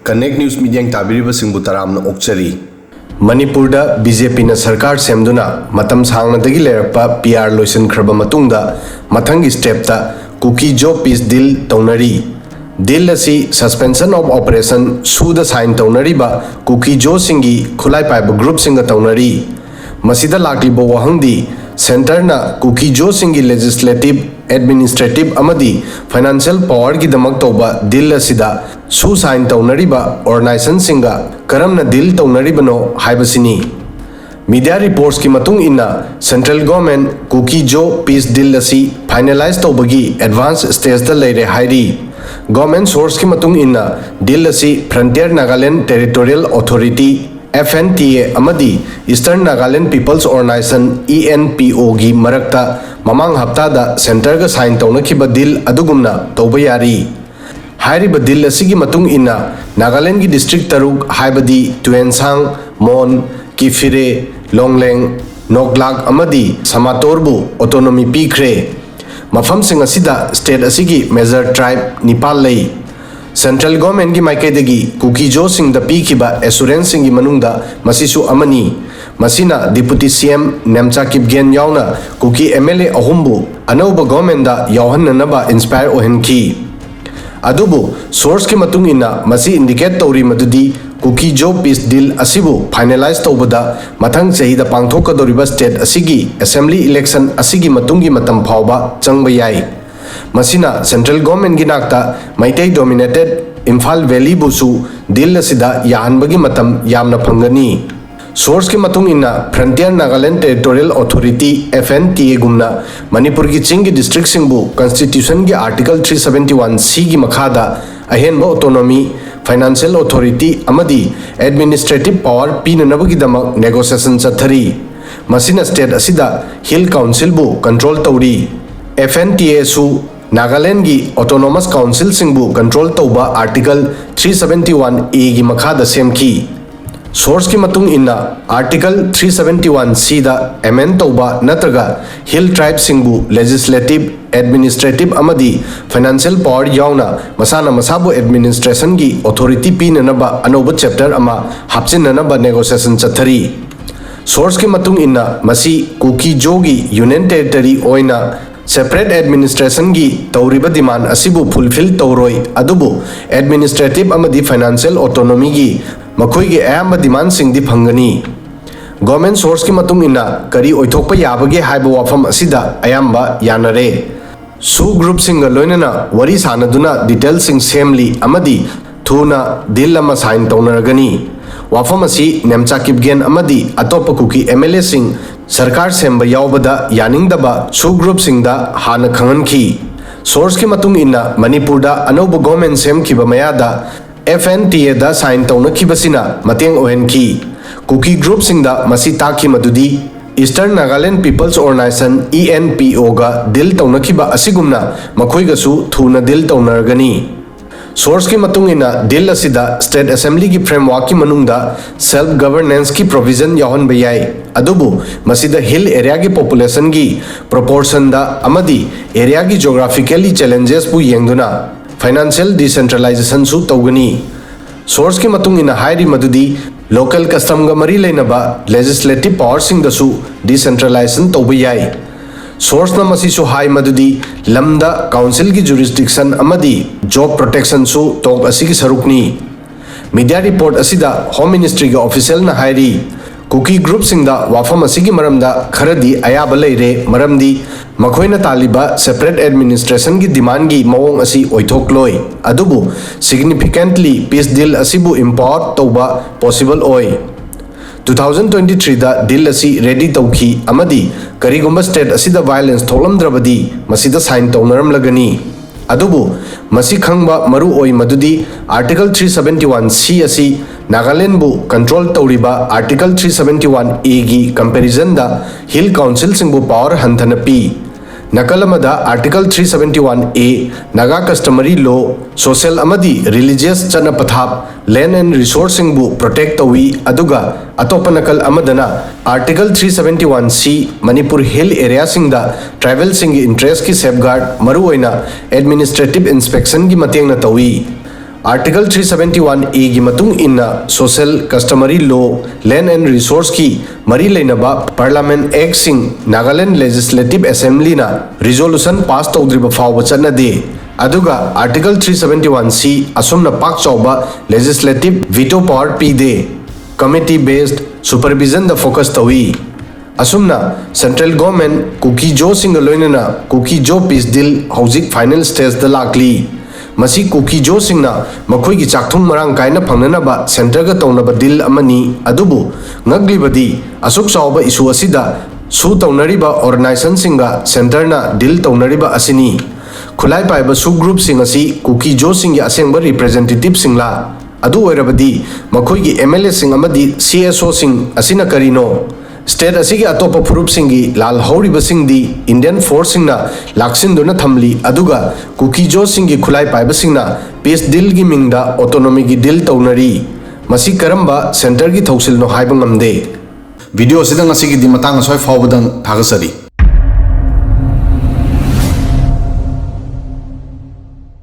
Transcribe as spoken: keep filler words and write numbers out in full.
Connect News ꯃꯤꯠꯌꯦꯡ ꯇꯥꯕꯤꯔꯤꯕꯁꯤꯡꯕꯨ ꯇꯔꯥꯝꯅ ꯑꯣꯛꯆꯔꯤ꯫ ꯃꯅꯤꯄꯨꯔꯗ ꯕꯤ ꯖꯦ ꯄꯤꯅ ꯁꯔꯀꯥꯔ ꯁꯦꯝꯗꯨꯅ ꯃꯇꯝ ꯁꯥꯡꯅꯗꯒꯤ ꯂꯩꯔꯛꯄ ꯄꯤ ꯑꯥꯔ ꯂꯣꯏꯁꯤꯟꯈ꯭ꯔꯕ ꯃꯇꯨꯡꯗ, ꯃꯊꯪꯒꯤ ꯁ꯭ꯇꯦꯞꯇ ꯀꯨꯀꯤ ꯖꯣ ꯄꯤꯁ ꯗꯤꯜ ꯇꯧꯅꯔꯤ꯫ ꯗꯤꯜ ꯑꯁꯤ Suspension of Operation ꯁꯨꯗ ꯁꯥꯏꯟ ꯇꯧꯅꯔꯤꯕ ꯀꯨꯀꯤ ꯖꯣꯁꯤꯡꯒꯤ ꯈꯨꯠꯂꯥꯏ ꯄꯥꯏꯕ ꯒ꯭ꯔꯨꯞꯁꯤꯡꯒ ꯇꯧꯅꯔꯤ꯫ ꯃꯁꯤꯗ ꯂꯥꯛꯂꯤꯕ ꯋꯥꯍꯪꯗꯤ, ꯁꯦꯟꯇꯔꯅ ꯀꯨꯀꯤ ꯖꯣꯁꯤꯡꯒꯤ ꯂꯦꯖꯤꯁꯂꯦꯇꯤꯚ, ꯑꯦꯗꯃꯤꯅꯤꯁꯇ꯭ꯔꯦꯇꯤꯚ ꯑꯃꯗꯤ ꯐꯥꯏꯅꯥꯟꯁꯤꯌꯦꯜ ꯄꯥꯋꯔꯒꯤꯗꯃꯛ ꯇꯧꯕ ꯗꯤꯜ ꯑꯁꯤꯗ ꯁꯨ ꯁꯥꯏꯟ ꯇꯧꯅꯔꯤꯕ ꯑꯣꯔꯒꯅꯥꯏꯖꯦꯁꯟꯁꯤꯡꯒ ꯀꯔꯝꯅ ꯗꯤꯜ ꯇꯧꯅꯔꯤꯕꯅꯣ ꯍꯥꯏꯕꯁꯤꯅꯤ꯫ ꯃꯤꯗꯤꯌꯥ ꯔꯤꯄꯣꯔꯠꯁꯀꯤ ꯃꯇꯨꯡ ꯏꯟꯅ, ꯁꯦꯟꯇ꯭ꯔꯦꯜ ꯒꯣꯔꯃꯦꯟ ꯀꯨꯀꯤ ꯖꯣ ꯄꯤꯁ ꯗꯤꯜ ꯑꯁꯤ ꯐꯥꯏꯅꯦꯂꯥꯏꯖ ꯇꯧꯕꯒꯤ ꯑꯦꯗꯚꯥꯟꯁ ꯁ꯭ꯇꯦꯖꯇ ꯂꯩꯔꯦ ꯍꯥꯏꯔꯤ꯫ ꯒꯣꯔꯃꯦꯟ ꯁꯣꯔꯁꯀꯤ ꯃꯇꯨꯡ ꯏꯟꯅ, ꯗꯤꯜ ꯑꯁꯤ Frontier Nagaland Territorial Authority, F N T A, ꯑꯃꯗꯤ Eastern Nagaland People's Organization, E N P O, ꯒꯤ ꯃꯔꯛꯇ ꯃꯃꯥꯡ ꯍꯞꯇꯥꯗ ꯁꯦꯟꯇꯔꯒ ꯁꯥꯏꯟ ꯇꯧꯅꯈꯤꯕ ꯗꯤꯜ ꯑꯗꯨꯒꯨꯝꯅ ꯇꯧꯕ ꯌꯥꯔꯤ꯫ ꯍꯥꯏꯔꯤꯕ ꯗꯤꯜ ꯑꯁꯤꯒꯤ ꯃꯇꯨꯡ ꯏꯟꯅ, ꯅꯥꯒꯥꯂꯦꯟꯒꯤ ꯗꯤꯁꯇ꯭ꯔꯤꯛ ꯇꯔꯨꯛ, ꯍꯥꯏꯕꯗꯤ ꯇꯨꯌꯦꯟꯁꯥꯡ, ꯃꯣꯟ, ꯀꯤꯐꯤꯔꯦ, ꯂꯣꯡꯂꯦꯡ, ꯅꯣꯛꯂꯥꯛ ꯑꯃꯗꯤ ꯁꯃꯥꯇꯣꯔꯕꯨ ꯑꯣꯇꯣꯅꯣꯃꯤ ꯄꯤꯈ꯭ꯔꯦ꯫ ꯃꯐꯝꯁꯤꯡ ꯑꯁꯤꯗ ꯁ꯭ꯇꯦꯠ ꯑꯁꯤꯒꯤ ꯃꯦꯖꯔ ꯇ꯭ꯔꯥꯏꯕ ꯅꯤꯄꯥꯜ ꯂꯩ꯫ ꯁꯦꯟꯇ꯭ꯔꯦꯜ ꯒꯣꯔꯃꯦꯟꯒꯤ ꯃꯥꯏꯀꯩꯗꯒꯤ ꯀꯨꯀꯤ ꯖꯣꯁꯤꯡꯗ ꯄꯤꯈꯤꯕ ꯑꯦꯁꯨꯔꯦꯟꯁꯁꯤꯡꯒꯤ ꯃꯅꯨꯡꯗ ꯃꯁꯤꯁꯨ ꯑꯃꯅꯤ꯫ ꯃꯁꯤꯅ ꯗꯤꯄꯨꯇꯤ ꯁꯤ ꯑꯦꯝ ꯅꯦꯝꯆꯥ ꯀꯤꯞꯒꯦꯟ ꯌꯥꯎꯅ ꯀꯨꯀꯤ ꯑꯦꯝ ꯑꯦꯜ ꯑꯦ ꯑꯍꯨꯝꯕꯨ ꯑꯅꯧꯕ ꯒꯣꯔꯃꯦꯟꯗ ꯌꯥꯎꯍꯟꯅꯅꯕ ꯏꯟꯁꯄꯥꯌꯔ ꯑꯣꯏꯍꯟꯈꯤ꯫ ꯑꯗꯨꯕꯨ ꯁꯣꯔꯁꯀꯤ ꯃꯇꯨꯡ ꯏꯟꯅ, ꯃꯁꯤ ꯏꯟꯗꯤꯀꯦꯠ ꯇꯧꯔꯤ ꯃꯗꯨꯗꯤ ꯀꯨꯀꯤ ꯖꯣ ꯄꯤꯁ ꯗꯤꯜ ꯑꯁꯤꯕꯨ ꯐꯥꯏꯅꯦꯂꯥꯏꯖ ꯇꯧꯕꯗ ꯃꯊꯪ ꯆꯍꯤꯗ ꯄꯥꯡꯊꯣꯛꯀꯗꯧꯔꯤꯕ ꯁ꯭ꯇꯦꯠ ꯑꯁꯤꯒꯤ ꯑꯦꯁꯦꯝꯕ꯭ꯂꯤ ꯏꯂꯦꯛꯁꯟ ꯑꯁꯤꯒꯤ ꯃꯇꯨꯡꯒꯤ ꯃꯇꯝ ꯐꯥꯎꯕ ꯆꯪꯕ ꯌꯥꯏ꯫ ꯃꯁꯤꯅ ꯁꯦꯟꯇ꯭ꯔꯦꯜ ꯒꯣꯔꯃꯦꯟꯒꯤ ꯅꯥꯛꯇ ꯃꯩꯇꯩ ꯗꯣꯃꯤꯅꯦꯇꯦꯗ ꯏꯝꯐꯥꯜ ꯚꯦꯂꯤꯕꯨꯁꯨ ꯗꯤꯜ ꯑꯁꯤꯗ ꯌꯥꯍꯟꯕꯒꯤ ꯃꯇꯝ ꯌꯥꯝꯅ ꯐꯪꯒꯅꯤ꯫ ꯁꯣꯔꯁꯀꯤ ꯃꯇꯨꯡ ꯏꯟꯅ, Frontier Nagaland Territorial Authority, F N T A, ꯒꯨꯝꯅ ꯃꯅꯤꯄꯨꯔꯒꯤ ꯆꯤꯡꯒꯤ ꯗꯤꯁꯇ꯭ꯔꯤꯛꯁꯤꯡꯕꯨ ꯀꯟꯁꯇꯤꯇ꯭ꯌꯨꯁꯟꯒꯤ article three seventy one C ꯒꯤ ꯃꯈꯥꯗ ꯑꯍꯦꯟꯕ ꯑꯣꯇꯣꯅꯣꯃꯤ, ꯐꯥꯏꯅꯥꯟꯁꯤꯌꯦꯜ ꯑꯣꯊꯣꯔꯤꯇꯤ ꯑꯃꯗꯤ ꯑꯦꯗꯃꯤꯅꯤꯁꯇ꯭ꯔꯦꯇꯤꯚ ꯄꯥꯋꯔ ꯄꯤꯅꯅꯕꯒꯤꯗꯃꯛ ꯅꯦꯒꯣꯁꯤꯌꯦꯁꯟ ꯆꯠꯊꯔꯤ꯫ ꯃꯁꯤꯅ ꯁ꯭ꯇꯦꯠ ꯑꯁꯤꯗ ꯍꯤꯜ ꯀꯥꯎꯟꯁꯤꯜꯕꯨ ꯀꯟꯇ꯭ꯔꯣꯜ ꯇꯧꯔꯤ꯫ F N T A ꯁꯨ ꯅꯥꯒꯥꯂꯦꯟꯒꯤ ꯑꯣꯇꯣꯅꯣꯃꯁ ꯀꯥꯎꯟꯁꯤꯜꯁꯤꯡꯕꯨ ꯀꯟꯇ꯭ꯔꯣꯜ ꯇꯧꯕ article three seventy one A ꯒꯤ ꯃꯈꯥꯗ ꯁꯦꯝꯈꯤ꯫ ꯁꯣꯔꯁꯀꯤ ꯃꯇꯨꯡ ꯏꯟꯅ, article three seventy one C ꯗ ꯑꯦꯃꯦꯟ ꯇꯧꯕ ꯅꯠꯇ꯭ꯔꯒ ꯍꯤꯜ ꯇ꯭ꯔꯥꯏꯕꯁꯤꯡꯕꯨ ꯂꯦꯖꯤꯁꯂꯦꯇꯤꯚ, administrative ꯑꯃꯗꯤ financial power ꯌꯥꯎꯅ ꯃꯁꯥꯅ ꯃꯁꯥꯕꯨ administrationꯒꯤ authority ꯄꯤꯅꯅꯕ ꯑꯅꯧꯕ chapter ꯑꯃ ꯍꯥꯞꯆꯤꯟꯅꯅꯕ negotiation ꯆꯠꯊꯔꯤ꯫ Sourceꯀꯤ ꯃꯇꯨꯡ ꯏꯟꯅ, ꯃꯁꯤ ꯀꯨꯀꯤ ꯖꯣꯒꯤ Union Territory ꯑꯣꯏꯅ separate administrationꯒꯤ ꯇꯧꯔꯤꯕ demand ꯑꯁꯤꯕꯨ fulfill ꯇꯧꯔꯣꯏ, ꯑꯗꯨꯕꯨ administrative ꯑꯃꯗꯤ financial autonomyꯒꯤ ꯃꯈꯣꯏꯒꯤ ꯑꯌꯥꯝꯕ demandꯁꯤꯡꯗꯤ ꯐꯪꯒꯅꯤ꯫ Government sourceꯀꯤ ꯃꯇꯨꯡ ꯏꯟꯅ ꯀꯔꯤ ꯑꯣꯏꯊꯣꯛꯄ ꯌꯥꯕꯒꯦ ꯍꯥꯏꯕ ꯋꯥꯐꯝ ꯑꯁꯤꯗ ꯑꯌꯥꯝꯕ ꯌꯥꯅꯔꯦ꯫ SoO groupꯁꯤꯡꯒ ꯂꯣꯏꯅꯅ ꯋꯥꯔꯤ ꯁꯥꯅꯗꯨꯅ detailꯁꯤꯡ ꯁꯦꯝꯂꯤ ꯑꯃꯗꯤ ꯊꯨꯅ deal ꯑꯃ sign ꯇꯧꯅꯔꯒꯅꯤ꯫ ꯋꯥꯐꯝ ꯑꯁꯤ ꯅꯦꯝꯆꯥ ꯀꯤꯞꯒꯦꯟ ꯑꯃꯗꯤ ꯑꯇꯣꯞꯄ ꯀꯨꯀꯤ MLAꯁꯤꯡ ꯁꯔꯀꯥꯔ ꯁꯦꯝꯕ ꯌꯥꯎꯕꯗ ꯌꯥꯅꯤꯡꯗꯕ SoO groupꯁꯤꯡꯗ ꯍꯥꯟꯅ ꯈꯪꯍꯟꯈꯤ꯫ Sourceꯀꯤ ꯃꯇꯨꯡ ꯏꯟꯅ, ꯃꯅꯤꯄꯨꯔꯗ ꯑꯅꯧꯕ government ꯁꯦꯝꯈꯤꯕ ꯃꯌꯥꯗ FNTAꯗ sign ꯇꯧꯅꯈꯤꯕꯁꯤꯅ ꯃꯇꯦꯡ ꯑꯣꯏꯍꯟꯈꯤ꯫ ꯀꯨꯀꯤ groupꯁꯤꯡꯗ ꯃꯁꯤ ꯇꯥꯛꯈꯤ ꯃꯗꯨꯗꯤ Eastern Nagaland People's Organisation, ENPOꯒ deal ꯇꯧꯅꯈꯤꯕ ꯑꯁꯤꯒꯨꯝꯅ ꯃꯈꯣꯏꯒꯁꯨ ꯊꯨꯅ deal ꯇꯧꯅꯔꯒꯅꯤ꯫ Sourceꯀꯤ ꯃꯇꯨꯡ ꯏꯟꯅ, deal ꯑꯁꯤꯗ state assemblyꯒꯤ frameworkꯀꯤ ꯃꯅꯨꯡꯗ self governanceꯀꯤ provision ꯌꯥꯎꯍꯟꯕ ꯌꯥꯏ, ꯑꯗꯨꯕꯨ ꯃꯁꯤꯗ hill areaꯒꯤ populationꯒꯤ proportionꯗ ꯑꯃꯗꯤ areaꯒꯤ geographically challengesꯄꯨ ꯌꯦꯡꯗꯨꯅ financial decentralizationꯁꯨ ꯇꯧꯒꯅꯤ꯫ Sourceꯀꯤ ꯃꯇꯨꯡ ꯏꯟꯅ ꯍꯥꯏꯔꯤ ꯃꯗꯨꯗꯤ local customꯒ ꯃꯔꯤ ꯂꯩꯅꯕ legislative powerꯁꯤꯡꯗꯁꯨ decentralization ꯇꯧꯕ ꯌꯥꯏ꯫ Sourceꯅ ꯃꯁꯤꯁꯨ ꯍꯥꯏ ꯃꯗꯨꯗꯤ ꯂꯝꯗ councilꯒꯤ jurisdiction ꯑꯃꯗꯤ job protectionꯁꯨ talk ꯑꯁꯤꯒꯤ ꯁꯔꯨꯛꯅꯤ꯫ Media report ꯑꯁꯤꯗ Home Ministryꯒꯤ officialꯅ ꯍꯥꯏꯔꯤ, ꯀꯨꯀꯤ groupꯁꯤꯡꯗ ꯋꯥꯐꯝ ꯑꯁꯤꯒꯤ ꯃꯔꯝꯗ ꯈꯔꯗꯤ ꯑꯌꯥꯕ ꯂꯩꯔꯦ, ꯃꯔꯝꯗꯤ ꯃꯈꯣꯏꯅ ꯇꯥꯜꯂꯤꯕ separate administrationꯒꯤ demandꯒꯤ ꯃꯑꯣꯡ ꯑꯁꯤ ꯑꯣꯏꯊꯣꯛꯂꯣꯏ, ꯑꯗꯨꯕꯨ significantly peace deal ꯑꯁꯤꯕꯨ empower ꯇꯧꯕ possible ꯑꯣꯏ꯫ Two thousand twenty threeꯗ deal ꯑꯁꯤ ready ꯇꯧꯈꯤ ꯑꯃꯗꯤ ꯀꯔꯤꯒꯨꯝꯕ state ꯑꯁꯤꯗ violence ꯊꯣꯛꯂꯝꯗ꯭ꯔꯕꯗꯤ ꯃꯁꯤꯗ sign ꯇꯧꯅꯔꯝꯂꯒꯅꯤ꯫ ꯑꯗꯨꯕꯨ ꯃꯁꯤ ꯈꯪꯕ ꯃꯔꯨ ꯑꯣꯏ ꯃꯗꯨꯗꯤ Article three seventy one C ꯑꯁꯤ ꯅꯥꯒꯥꯂꯦꯟꯕꯨ control ꯇꯧꯔꯤꯕ Article three seventy one Aꯒꯤ comparisonꯗ hill councilꯁꯤꯡꯕꯨ power ꯍꯟꯊꯅ ꯄꯤ꯫ ꯅꯥꯀꯜ ꯑꯃꯗ Article three seventy one A, Naga Customary Law, social ꯑꯃꯗꯤ religious ꯆꯠꯅ ꯄꯊꯥꯞ, land and resource ꯁꯤꯡꯕꯨ protect ꯇꯧꯏ, ꯑꯗꯨꯒ ꯑꯇꯣꯞꯄ ꯅꯥꯀꯜ ꯑꯃꯗꯅ Article three seventy one C, Manipur Hill Area ꯁꯤꯡꯗ tribal ꯁꯤꯡꯒꯤ interest ꯀꯤ safeguard, ꯃꯔꯨꯑꯣꯏꯅ administrative inspection ꯒꯤ ꯃꯇꯦꯡꯅ ꯇꯧꯏ꯫ Article three seventy one A ꯒꯤ ꯃꯇꯨꯡ ꯏꯟꯅ social, customary law, land and resource ꯀꯤ ꯃꯔꯤ ꯂꯩꯅꯕ Parliament Act ꯁꯤꯡ Nagaland Legislative Assembly ꯅ resolution pass ꯇꯧꯗ꯭ꯔꯤꯕ ꯐꯥꯎꯕ ꯆꯠꯅꯗꯦ꯫ ꯑꯗꯨꯒ Article three seventy one C ꯑꯁꯨꯝꯅ ꯄꯥꯛ ꯆꯥꯎꯕ legislative veto power ꯄꯤꯗꯦ꯫ Committee based supervision ꯗ focus ꯇꯧꯏ꯫ ꯑꯁꯨꯝꯅ central government ꯀꯨꯀꯤ ꯖꯣꯁꯤꯡꯒ ꯂꯣꯏꯅꯅ ꯀꯨꯀꯤ ꯖꯣ peace deal ꯍꯧꯖꯤꯛ final stage ꯗ ꯂꯥꯛꯂꯤ꯫ ꯃꯁꯤ ꯀꯨꯀꯤ ꯖꯣꯁꯤꯡꯅ ꯃꯈꯣꯏꯒꯤ ꯆꯥꯛꯊꯨꯡ ꯃꯔꯥꯡ ꯀꯥꯏꯅ ꯐꯪꯅꯅꯕ centre ꯒ ꯇꯧꯅꯕ deal ꯑꯃꯅꯤ꯫ ꯑꯗꯨꯕꯨ ꯉꯛꯂꯤꯕꯗꯤ ꯑꯁꯨꯛ ꯆꯥꯎꯕ issue ꯑꯁꯤꯗ sue ꯇꯧꯅꯔꯤꯕ organization ꯁꯤꯡꯒ centre ꯅ deal ꯇꯧꯅꯔꯤꯕ ꯑꯁꯤꯅꯤ꯫ ꯈꯨꯠꯂꯥꯏ ꯄꯥꯏꯕ sue group ꯁꯤꯡ ꯑꯁꯤ ꯀꯨꯀꯤ ꯖꯣꯁꯤꯡꯒꯤ ꯑꯁꯦꯡꯕ representative ꯁꯤꯡꯂꯥ? ꯑꯗꯨ ꯑꯣꯏꯔꯕꯗꯤ ꯃꯈꯣꯏꯒꯤ M L A ꯁꯤꯡ ꯑꯃꯗꯤ C S O ꯁꯤꯡ ꯑꯁꯤꯅ ꯀꯔꯤꯅꯣ? State ꯑꯁꯤꯒꯤ ꯑꯇꯣꯞꯄ ꯐꯨꯔꯨꯞꯁꯤꯡꯒꯤ ꯂꯥꯜꯍꯧꯔꯤꯕꯁꯤꯡꯗꯤ Indian force ꯁꯤꯡꯅ ꯂꯥꯛꯁꯤꯟꯗꯨꯅ ꯊꯝꯂꯤ, ꯑꯗꯨꯒ ꯀꯨꯀꯤ ꯖꯣꯁꯤꯡꯒꯤ ꯈꯨꯠꯂꯥꯏ ꯄꯥꯏꯕꯁꯤꯡꯅ peace deal ꯒꯤ ꯃꯤꯡꯗ autonomy ꯒꯤ deal ꯇꯧꯅꯔꯤ꯫ ꯃꯁꯤ ꯀꯔꯝꯕ centre ꯒꯤ ꯊꯧꯁꯤꯜꯅꯣ ꯍꯥꯏꯕ ꯉꯝꯗꯦ꯫ Video ꯑꯁꯤꯗ ꯉꯁꯤꯒꯤꯗꯤ ꯃꯇꯥꯡ ꯑꯁ꯭ꯋꯥꯏ ꯐꯥꯎꯕꯗꯪ ꯊꯥꯒꯠꯆꯔꯤ꯫